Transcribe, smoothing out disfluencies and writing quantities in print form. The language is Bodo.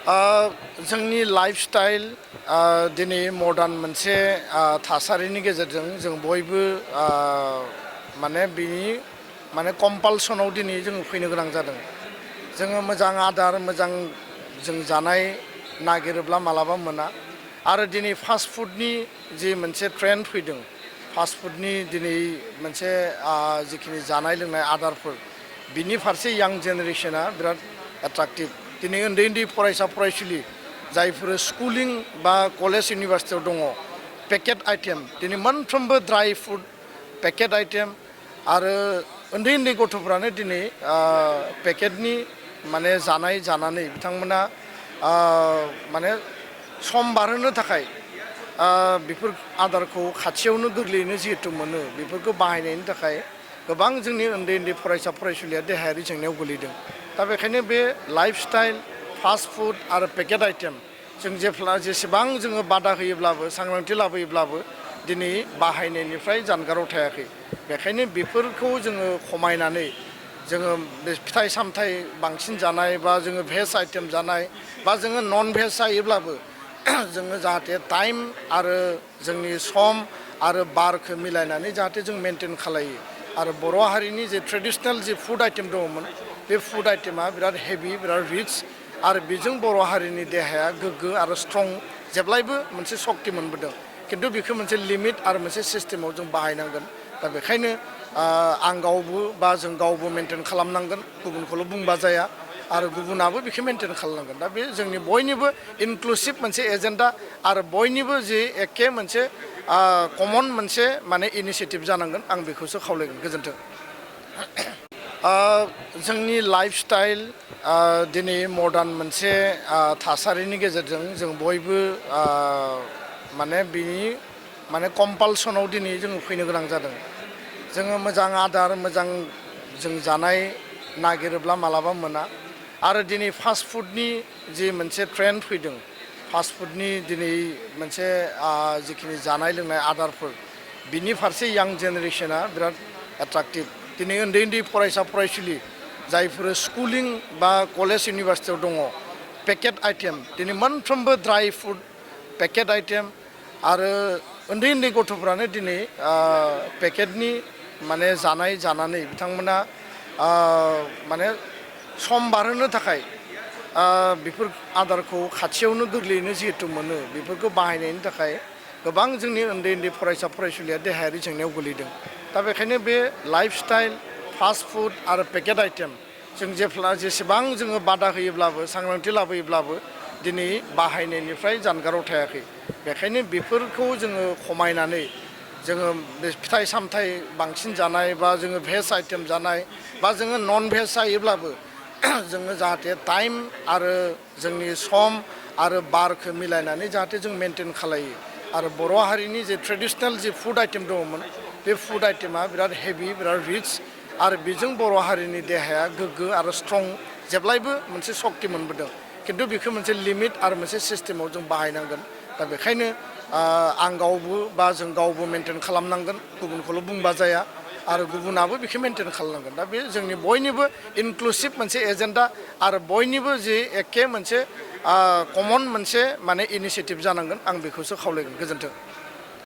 जोंनि लाइफस्टाइल दिनै मडार्न मोनसे थासारिनि गेजेरजों जों बयबो बिनि कम्पालसनाव दिनै जों फैनो गोनां जादों। जोङो मोजां आदार मोजां जों जानाय नागिरोब्ला मालाबा मोना आरो दिनै फास्ट फुडनि जि मोनसे ट्रेन्ड फैदों फास्ट फुडनि दिनै मोनसे जिखिनि जानाय लोंनाय आदारफोर बिनि फारसे यां जेनेरेशना बिराद एट्राक्टिभ। दिनै उन्दै उन्दै फरायसा फरायसुलि जायफोर स्कुलिं बा कलेज इउनिभार्सिटियाव दङ पेकेट आइटेम दिनै मोनफ्रोमबो ड्राइ फुड पेकेट आइटेम आरो उन्दै उन्दै गथ'फ्रानो दिनै पेकेटनि जानाय जानानै बिथांमोना सम बारहोनो थाखाय बेफोर आदारखौ खाथियावनो गोरलैयैनो जिहेतु मोनो बेफोरखौ बाहायनायनि थाखाय गोबां जोंनि उन्दै उन्दै फरायसा फरायसुलिया देहायारि जेंनायाव गोलैदों। दा बेखायनो बे लाइफस्टाइल फास्ट फुड आरो पेकेट आइटेम जों जेसेबां जोङो बादा होयोब्लाबो सांग्रांथि लाबोयोब्लाबो दिनै बाहायनायनिफ्राय जानगाराव थायाखै। बेखायनो बेफोरखौ जोङो खमायनानै जोङो बे फिथाइ सामथाइ बांसिन जानाय बा जोङो भेज आइटेम जानाय बा जोङो नन भेज जायोब्लाबो जोङो जाहाथे टाइम आरो जोंनि सम आरो बारखौ मिलायनानै जाहाथे जों मेनटेन खालायो। आरो बर' हारिनि जे ट्रेडिशनेल जे फुड आइटेम दङमोन बे फुड आइटेमा बिराद हेभि बिराद रिच आरो बेजों बर' हारिनि देहाया गोग्गो आरो स्ट्रं जेब्लायबो मोनसे सक्ति मोनबोदों। खिन्थु बेखौ मोनसे लिमिट आरो मोनसे सिस्टेमाव जों बाहायनांगोन। दा बेखायनो आं गावबो बा जों गावबो मेनटेन खालामनांगन, गुबुनखौल' बुंबा जाया आरो गुबुनाबो बेखौ मेनटेन खालामनांगोन। दा बे जोंनि बयनिबो इनक्लुसिभ मोनसे एजेन्डा आरो बयनिबो जे एखे मोनसे कमन मोनसे इनिसियेटिभ जानांगोन। आं बेखौसो खावलायगोन। गोजोन्थों। जोंनि लाइफस्टाइल दिनै मडार्न मोनसे थासारिनि गेजेरजों जों बयबो बिनि कम्पालसनाव दिनै जों फैनो गोनां जादों। जोङो मोजां आदार मोजां जों जानाय नागिरोब्ला मालाबा मोना आरो दिनै फास्ट फुडनि जि मोनसे ट्रेन्ड फैदों फास्ट फुडनि दिनै मोनसे जिखिनि जानाय लोंनाय आदारफोर बिनि फारसे यां जेनेरेशना बिराद एट्राक्टिभ। दिनै उन्दै उन्दै फरायसा फरायसुलि जायफोर स्कुलिं बा कलेज इउनिभार्सिटियाव दङ पेकेट आइटेम दिनै मोनफ्रोमबो ड्राइ फुड पेकेट आइटेम आरो उन्दै उन्दै गथ'फ्रानो दिनै पेकेटनि जानाय जानानै बिथांमोना सम बारहोनो थाखाय बेफोर आदारखौ खाथियावनो गोरलैयैनो जिहेतु मोनो बेफोरखौ बाहायनायनि थाखाय गोबां जोंनि उन्दै उन्दै फरायसा फरायसुलिया देहायारि जेंनायाव गोलैदों। दा बेखायनो बे लाइफस्टाइल फास्ट फुड आरो पेकेट आइटेम जों जेसेबां जोङो बादा होयोब्लाबो सांग्रांथि लाबोयोब्लाबो दिनै बाहायनायनिफ्राय जानगाराव थायाखै। बेखायनो बेफोरखौ जोङो खमायनानै जोङो बे फिथाइ सामथाइ बांसिन जानाय बा जोङो भेज आइटेम जानाय बा जोङो नन भेज जायोब्लाबो जोङो जाहाथे टाइम आरो जोंनि सम आरो बारखौ मिलायनानै जाहाथे जों मेनटेन खालायो। आरो बर' हारिनि जे ट्रेडिशनेल जे फुड आइटेम दङमोन बे फुड आइटेमा बिराद हेभि बिराद रिच आरो बेजों बर' हारिनि देहाया गोग्गो आरो स्ट्रं जेब्लायबो मोनसे सक्ति मोनबोदों। खिन्थु बेखौ मोनसे लिमिट आरो मोनसे सिस्टेमाव जों बाहायनांगोन। दा बेखायनो आं गावबो बा जों गावबो मेनटेन खालामनांगन, गुबुनखौल' बुंबा जाया आरो गुबुनाबो बेखौ मेनटेन खालामनांगोन। दा बे जोंनि बयनिबो इनक्लुसिभ मोनसे एजेन्डा आरो बयनिबो जे एखे मोनसे कमन मोनसे इनिसियेटिभ जानांगोन। आं बेखौसो खावलायगोन। गोजोन्थों।